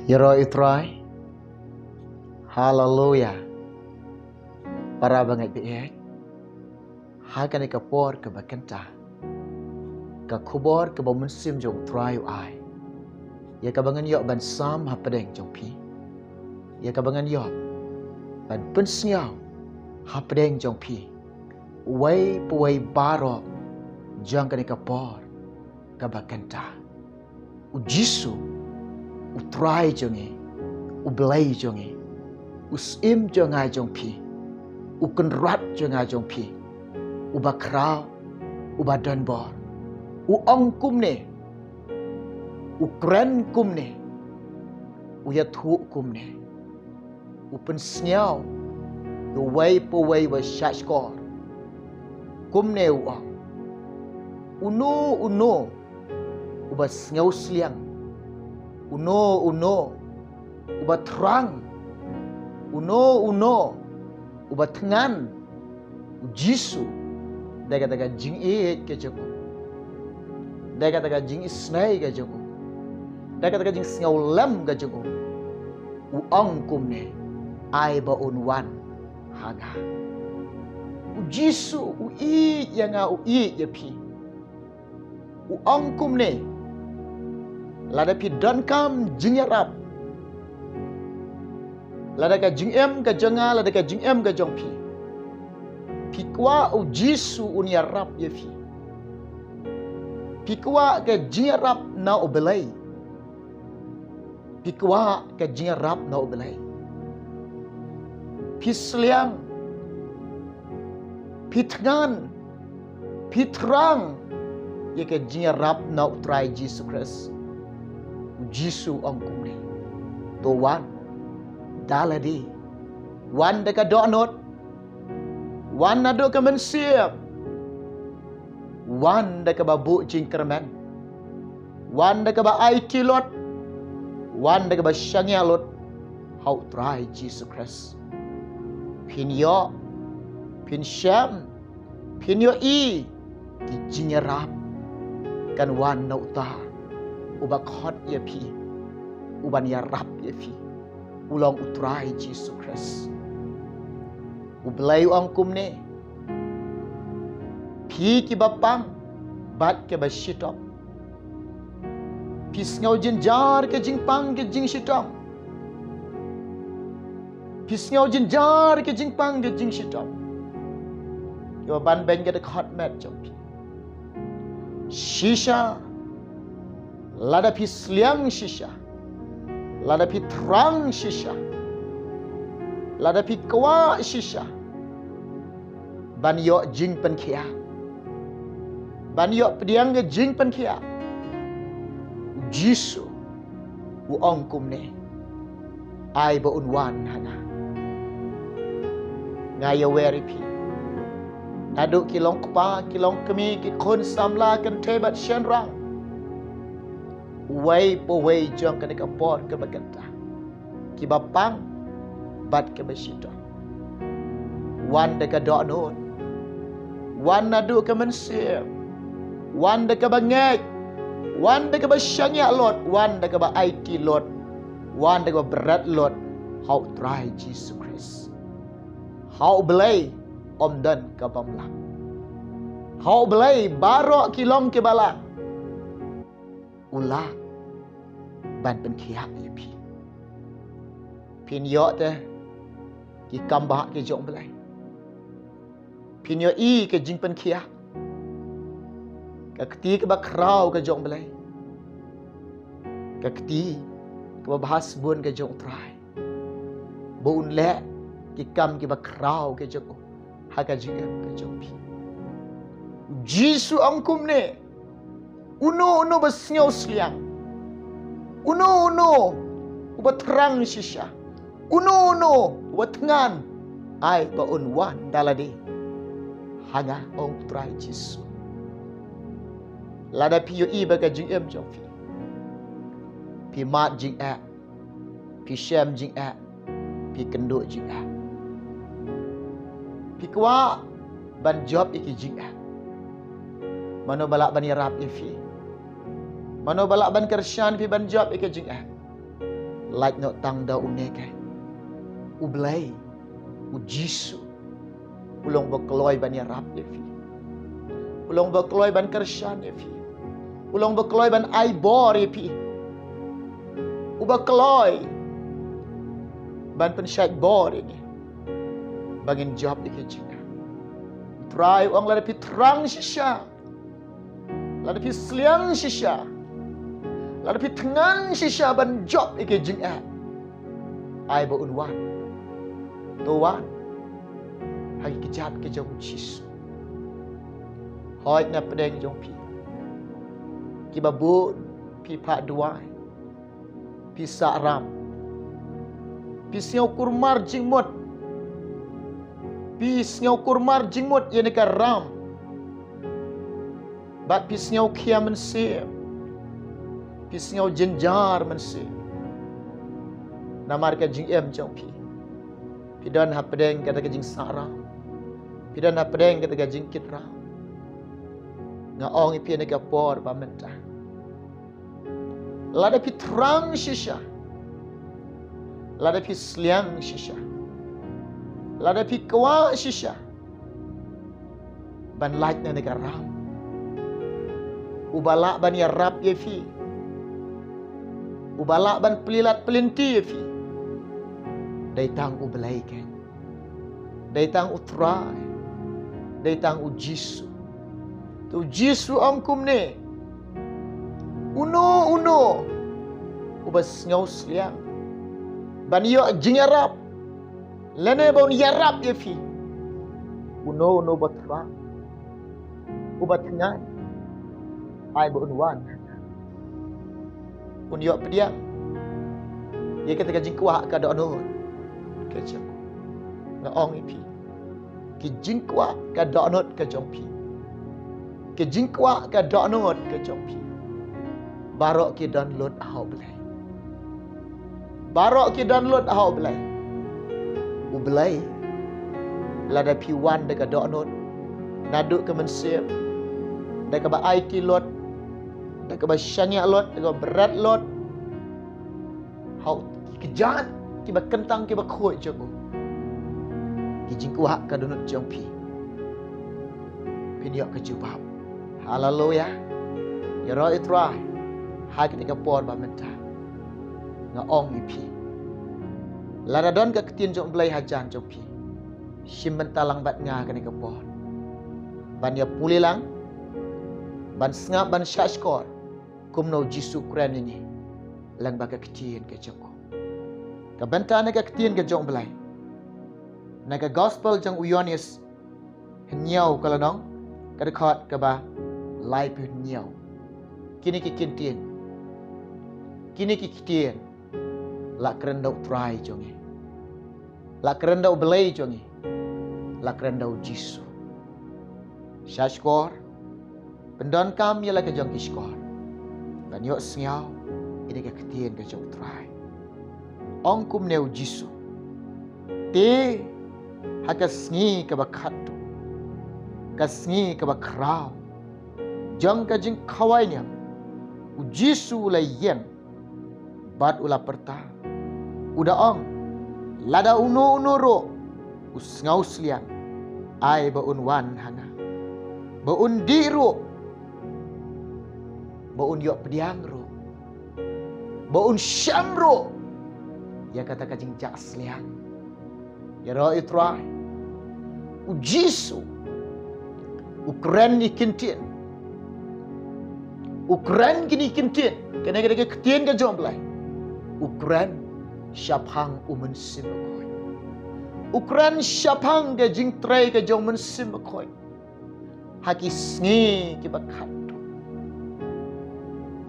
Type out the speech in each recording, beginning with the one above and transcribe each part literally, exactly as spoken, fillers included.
Ïaroh ïa u Trai. Haleluya. Para bangeit baieit, ha kane ka por kaba kynta, ka khubor kaba mynsiem jong u Trai u ai, ïa kaba ngan ïoh ban sam hapdeng jong phi, ïa kaba ngan ïoh ban pynsngew hapdeng jong phi, uwei pa uwei baroh jong kane ka por kaba kynta. U Jisu, u Trai jong ngi, u Blei jong ngi, u Syiem jong nga jong phi, u Kynrad jong nga jong phi, uba khraw, uba donbor, u ong kumne, u kren kumne, u ïathuh kumne, u pynsngew ïa uwei pa uwei uba shahshkor. Kumne u ong, uno uno uba sngewsliang, uno uno uba thrang, uno uno uba thngan u Jisu da kata ka jingïeit ka jong u, da kata ka jingisynei ka jong u, da kata ka jingsngewlem ka jong u, u ong kumne, ai ba un wan ha nga. U Jisu u ïeit ïa nga, u ïeit ïa phi. U ong kumne, lada phi donkam jingïarap, lada ka jingim ka jong nga, lada ka jingim ka jong phi, phi kwah u Jisu un ïarap ïa phi, phi kwah ka jingïarap na u Blei, phi kwah ka jingïarap na u Blei, phi sliang, phi thngan, phi thrang ïa ka jingïarap na u Trai Jisu Khrist. U Jisu u ong kumne, to wan da lade, wan da ka dohnud, wan naduh ka mynsiem, wan da kaba buh jingkyrmen, wan da kaba aiti lut, wan da kaba shaniah lut ha u Trai Jisu Khrist. Phin ïoh, phin shem, phin ïohi ki jingïarap kan wan na uta uba khot ïa phi, uban ïarap ïa phi, u long u Trai Jisu Khrist. U Blei u ong kumne, phi kiba pang bad kiba shitom, phi sngew jynjar ka jingpang ka jingshitom, phi sngew jynjar ka jingpang ka jingshitom, kiba ban beiñ ka dkhot met jong phi. Shisha, lada phi sliang shisha, lada phi thrang shisha, lada phi kwah shisha ban ïoh jingpynkhiah, ban ïoh pdiang ka jingpynkhiah, u Jisu u ong kumne, ai ba un wan ha nga. Nga ïawer ïa phi, naduh ki long kpa, ki long kmie, ki khun samla, kynthei bad shynrang, uwei pa uwei jong kane ka por kaba kynta, kiba pang bad kiba shitom, wan da ka dohnud, wan naduh ka mynsiem, wan da kaba ngeit, wan da kaba shaniah lut, wan da kaba aiti lut, wan da kaba bret lut ha u Trai Jisu Khrist. Ha u Blei ym don ka bym lah. Ha u Blei baroh ki long kiba lah. U lah ban pynkhiah ïa phi. Phin ïoh te ki kambah ki jong u Blei. Phin ïohi ka jingpynkhiah, ka kti kaba khraw ka jong u Blei, ka kti kaba bha shibun ka jong u Trai, ba un leh ki kam kiba khraw ka jong u ha ka jingim ka jong phi. U Jisu u ong kumne, uno uno ba sngewsliang, uno uno uba thrang shisha, uno uno uba thngan, ai ba un wan da lade ha nga, ong u Trai Jisu. Lada phi ïohi ba ka jingim jong phi, phi mad jingeh, phi shem jingeh, phi kynduh jingeh, phi kwah ban jop ïa ki jingeh, mano ba lah ban ïarap ïa phi? Mano ba lah ban kyrshan phi ban jop ïa ki jingeh? Lait noh tang da une keiñ. U Blei, u Jisu, u long ba kloi ban ïarap ïa phi. U long ba kloi ban kyrshan ïa phi. U long ba kloi ban ai bor ïa phi. U ba kloi ban pynshait bor ïa ngi ba ngin jop ïa ki jingeh. Trai u ong lada phi thrang shisha, lada phi sliang shisha, lada phi thngan shisha ban jop ïa ki jingeh, ai ba un wan. To wan ha ki kjat ki jong u Jisu. Hooid na pdeng jong phi kiba bun phi phah duwai, phi sah ram, phi sngew kulmar jingmut, phi sngew kulmar jingmut ïa kane ka ram. Bad phi sngew khia mynsiem, phi sngew jynjar mynsiem namar ka jingim jong phi. Phi don ha pdeng kata ka jingsah ram, phi don ha pdeng kata ka jingkit ram. Nga ong ïa phi ha kane ka por ba mynta, lada phi thrang shisha, lada phi sliang shisha, lada phi kwah shisha ban lait na kane ka ram, u ba lah ban ïarap ïa phi, u ba lah ban pynlait pynlynti ïa phi, dei tang u Blei keiñ. Dei tang u Trai, dei tang u Jisu. Te u Jisu u ong kumne: Uno uno uba sngew sliang ban ïoh jingïarap, lane ba un ïarap ïa phi, uno uno uba thrang, uba thngan, ai ba un wan, un ïoh pdiang ïa kata ka jingkwah ka dohnud ka jong u. Nga ong ïa phi, ki jingkwah ka dohnud ka jong phi, ki jingkwah ka dohnud ka jong phi, baroh ki don lut ha u Blei. Baroh ki don lut ha u Blei. U Blei, lada phi wan da ka dohnud, naduh ka mynsiem, da kaba aiti lut, da kaba shaniah lut, da kaba bret lut, ha ki kjat kiba kyntang kiba khuid jong u, ki jingkwah ka dohnud jong phi, phin ïoh ka jubab. Haleluya. Ïaroh ïa u Trai ha kane ka por ba mynta. Nga ong ïa phi, lada don ka ktien jong u Blei hajan jong phi, shim bynta lang bad nga ha kane ka por ban ïa pule lang, ban sngap, ban shahshkor kumno u Jisu u kren ïa ngi lyngba ka ktien ka jong u. Ka bynta na ka ktien ka jong u Blei, na ka Gospel jong u Ïoannis, hynñiew ka lynnong, ka dkhot kaba laiphew hynñiew. Kine ki ktien, kine ki ktien la kren da u Trai jong ngi, la kren da u Blei jong ngi, la kren da u Jisu. Shahshkor, pyndonkam ïa la ka jong ki shkor ban ïohsngew ïa ka ktien ka jong u Trai. Ong kumne u Jisu: Te ha ka sngi kaba khatduh, ka sngi kaba khraw jong ka jingkhawai niam, u Jisu u la ïeng bad u la pyrta, u da ong: Lada uno uno ruh u sngew sliang, ai ba un wan ha nga, ba un dih ruh, ba un ïoh pdiang ruh, ba un shem ruh ïa kata ka jingjah sliang. Ïaroh ïa u Trai. U Jisu u kren ïa ki ktien, u kren kine ki ktien, kane ka dei ka ktien ka jong u Blei. U kren shaphang u Mynsiem Bakhuid, u kren shaphang ka jingtrei ka jong u Mynsiem Bakhuid ha ki sngi kiba khatduh.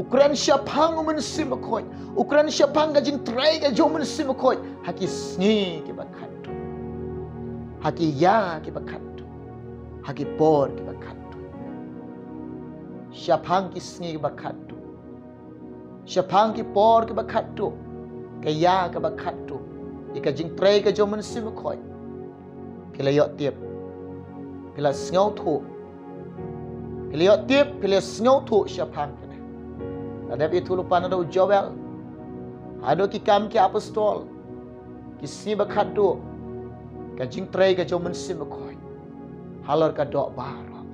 U kren shaphang u Mynsiem Bakhuid, u kren shaphang ka jingtrei ka jong u Mynsiem Bakhuid ha ki sngi kiba khatduh, ha ki ïa kiba khatduh, ha ki por kiba khatduh. Shaphang ki sngi kiba khatduh, shaphang ki por kiba khatduh, ka ïa kaba khatduh ïa ka jingtrei ka jong u Mynsiem Bakhuid, phi la ïoh tip, phi la sngewthuh, phi la ïoh tip, phi la sngewthuh shaphang kane. La dep ïathuhlypa na u Joel Haduh ki Kam ki Apostol, ki sngi ba khatduh, ka jingtrei ka jong u Mynsiem Bakhuid halor ka doh baroh.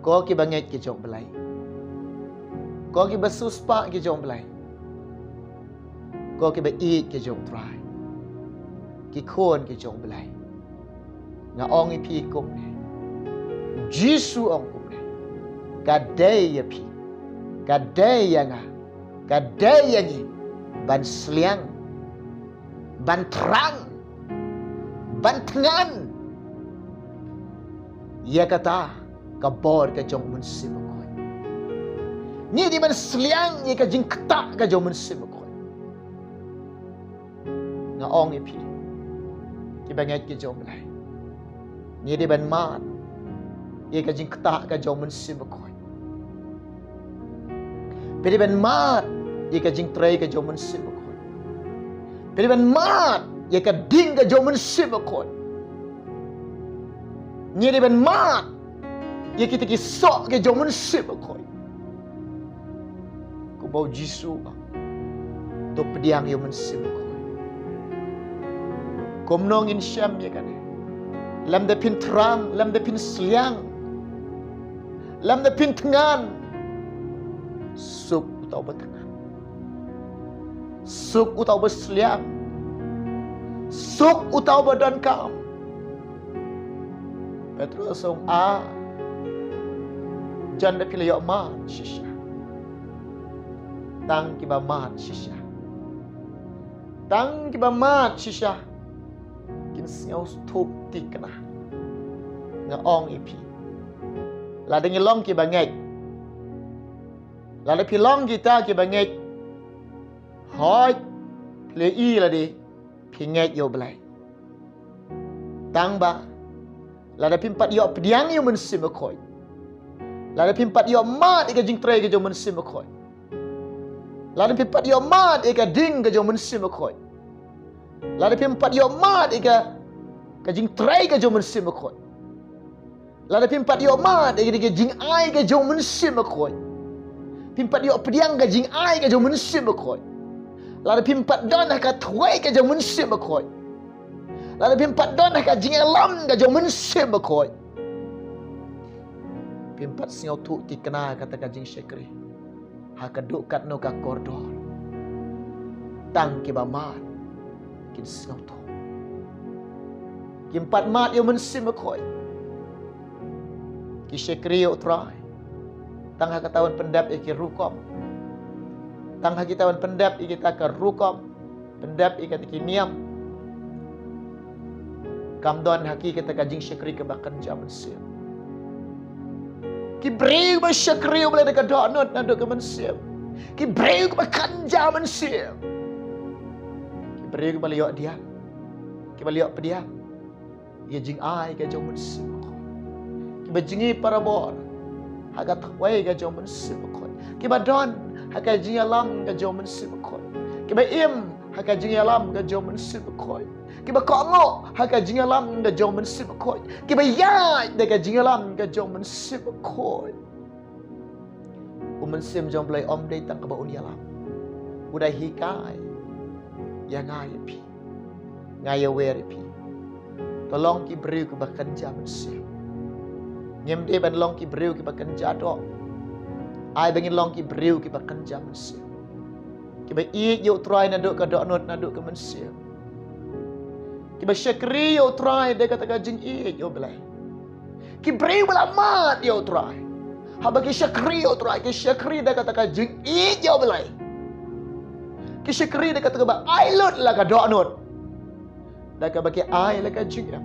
Ko ki bangeit ki jong u Blei, ko ki basiewspah ki jong u Blei, ko ki baieit ki jong u Trai, ki khun ki jong u Blei, nga ong ïa phi kumne, Jisu u ong kumne, ka dei ïa phi, ka dei ïa nga, ka dei ïa ngi ban sliang, ban thrang, ban thngan ïa kata ka bor ka jong u Mynsiem Bakhuid. Ngi dei ban sliang ïa ka jingktah ka jong u Mynsiem Bakhuid. Nga ong ïa phi, ki bangeit ki jong u Blei, ngi dei ban mad ïa ka jingktah ka jong u Mynsiem Bakhuid. Phi dei ban mad ïa ka jingtrei ka jong u Mynsiem Bakhuid. Phi dei ban mad ïa ka ding ka jong u Mynsiem Bakhuid. Ngi dei ban mad ïa kita ki soh ki jong u Mynsiem Bakhuid. Kumba u Jisu u ong, to pdiang ïa u Mynsiem Bakhuid. Kumno ngin shem ïa kane? Lymda phin thrang, lymda phin sliang, lymda phin thngan, suk uta uba thngan, suk uta uba sliang, suk uta uba donkam. Petros u ong, a, jan da phi la ïoh mad shisha. Tang kiba mad shisha, tang kiba mad shisha kin sngewthuh thikna. Nga ong ïa phi, lada ngi long kiba ngeit, lada phi long kita kiba ngeit, hooid, phi la ïohi lade phi ngeit ïa u Blei. Tang ba lada phim pat ïoh pdiang ïa u Mynsiem Bakhuid, lada phim pat ïoh mad ïa ka jingtrei ka jong u Mynsiem Bakhuid, lada phim pat ïoh mad ïa ka ding ka jong u Mynsiem Bakhuid, lada phim pat ïoh mad ïa ka, ka jingtrei ka jong u Mynsiem Bakhuid, lada phim pat ïoh mad ïa ka jingai ka jong u Mynsiem Bakhuid, phim pat ïoh pdiang ka jingai ka jong u Mynsiem Bakhuid, lada phim pat don ha ka thwei ka jong u Mynsiem Bakhuid, lada phim pat don ha ka jingïalam ka jong u Mynsiem Bakhuid, phim pat sngewthuh thikna kata ka jingshakri ha kaduh katno ka kordor. Tang kiba mad kin sngewthuh. Kim pat mad ïa u Mynsiem Bakhuid, ki shakri ïa u Trai tang ha kata ban pyndep ïa ki rukom, tang ha kita ban pyndep ïa kita ka rukom, pyndep ïa kita ki niam. Kam don ha ki kata ka jingshakri kaba kynja mynsiem. Ki briew ba shakri ïa u Blei da ka dohnud naduh ka mynsiem, ki briew ba kynja mynsiem, ki briew ba la ïoh diang, kiba la ïoh pdiang ïa ka jingai ka jong u Mynsiem Bakhuid, kiba jngi parabor ha ka thwei ka jong u Mynsiem Bakhuid, kiba don ha ka jingïalam ka jong u Mynsiem Bakhuid, kiba im ha ka jingïalam ka jong u Mynsiem Bakhuid, kiba kohnguh ha ka jingïalam ka jong u Mynsiem Bakhuid, kiba ïaid da ka jingïalam ka jong u Mynsiem Bakhuid. U Mynsiem jong u Blei um dei tang kaba un ïalam, u da hikai ïa nga ïa phi, nga ïawer ïa phi. To long ki briew kiba kynja mynsiem. Ngim dei ban long ki briew kiba kynja doh. Ai ba ngin long ki briew kiba kynja mynsiem, kiba ïeit ïa u Trai naduh ka dohnud naduh ka mynsiem, kiba shakri ïa u Trai da kata ka jingïeit ïa u Blei. Ki briew ba la mad ïa u Trai, haba ki shakri ïa u Trai, ki shakri da kata ka jingïeit ïa u Blei. Ki shakri da kata kaba ai lut la ka dohnud, da kaba ki ai la ka jingim,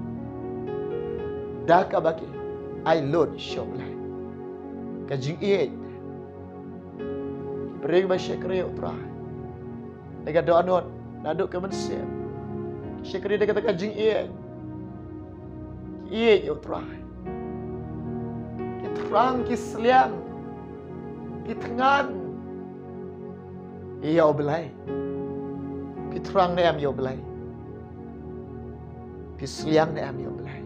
da kaba ki ai lut sha u Blei. Ka jingïeit. Ki briew ba shakri ïa u Trai da ka dohnud naduh ka mynsiem, ki shakri da kata ka jingïeit, ki ïeit ïa u Trai, ki thrang ki sliang, ki thngan ïa u Blei. Phi thrang ne em ïa u Blei? Phi sliang ne em ïa u Blei?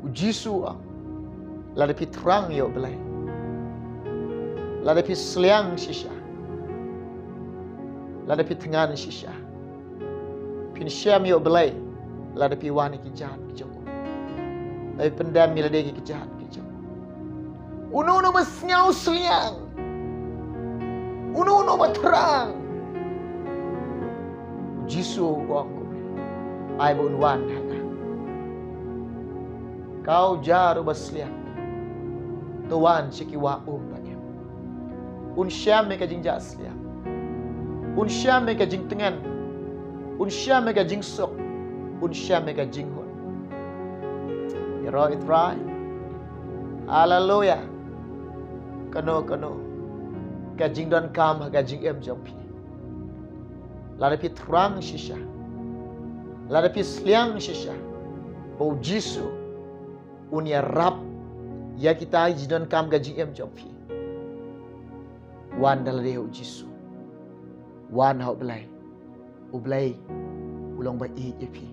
U Jisu u ong, lada phi thrang ïa u Blei, lada phi sliang shisha, Lada phi thngan shisha, phin shem ïa U Blei lada phi wan ïa ki kjat ki jong u. Lada phi pyndem ïa lade ki kjat ki jong u. Uno uno ba sngew sliang, uno uno ba thrang, Jisu u ong kumne, ai ba un wan ha nga. Ka ujar uba sliang, to wan sha ki wah um ba im. Un shem ïa ka jingjah sliang, un shem ïa ka jingtngen, un shem ïa ka jingsuk, un shem ïa ka jinghun. Ïaroh ïa U Trai. Haleluya. Kano kano ka jingdonkam ha ka jingim jong phi, lada phi thrang shisha, lada phi sliang shisha ba U Jisu un ïarap ïa kita ki jingdonkam ka jingim jong phi, wan da lade ha U Jisu. Wan ha U Blei. U Blei u long ba ïeit ïa phi,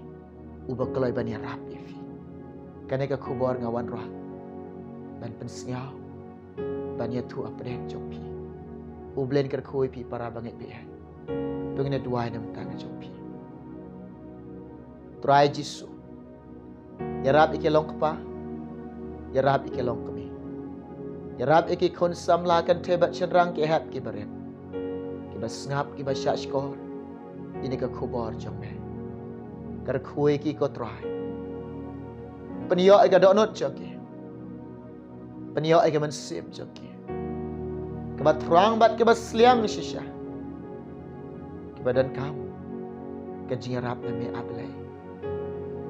uba kloi ban ïarap ïa phi. Kane ka khubor nga wanrah ban pynsngew, ban ïathuh ha pdeng jong phi. U Blei un kyrkhu ïa phi para bangeit ba ïeit. To ngin ïa duwai na bynta ka jong phi. Trai Jisu, ïarap ïa ki long kpa, ïarap ïa ki long kmie, ïarap ïa ki khun samla kynthei bad shynrang, ki hep ki barit, kiba sngap kiba shahshkor ïa kane ka khubor jong me. Kyrkhu ïa ki ko Trai. Pynïoh ïa ka dohnud jong ki, pynïoh ïa ka mynsiem jong ki, kiba thrang bad kiba sliang shisha, kiba donkam ka jingïarap na me, A Blei.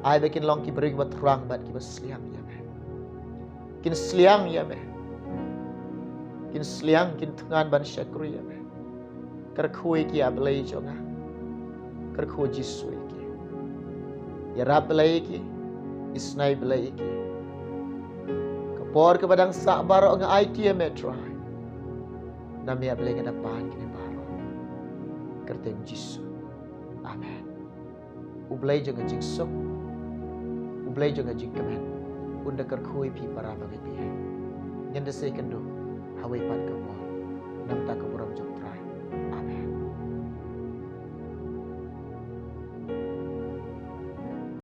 Ai ba kin long ki briew kiba thrang bad kiba sliang ïa me. Kin sliang ïa me, kin sliang, kin thngan ban shakri ïa me. Kyrkhu ïa ki, A Blei jong nga. Kyrkhu Jisu ïa ki. Ïarap Blei ïa ki, isnei Blei ïa ki. Ka por kaba dang sah baroh nga aiti ïa me Trai. Na me, A Blei, nga da pan kine baroh. Kyrteng Jisu. Amen. U Blei jong ka jingsuk, U Blei jong ka jingkmen, un da kyrkhu ïa phi para bangeit ba ïeit. Ngin da sa ïakynduh ha kawei pat ka por na bynta ka burom jong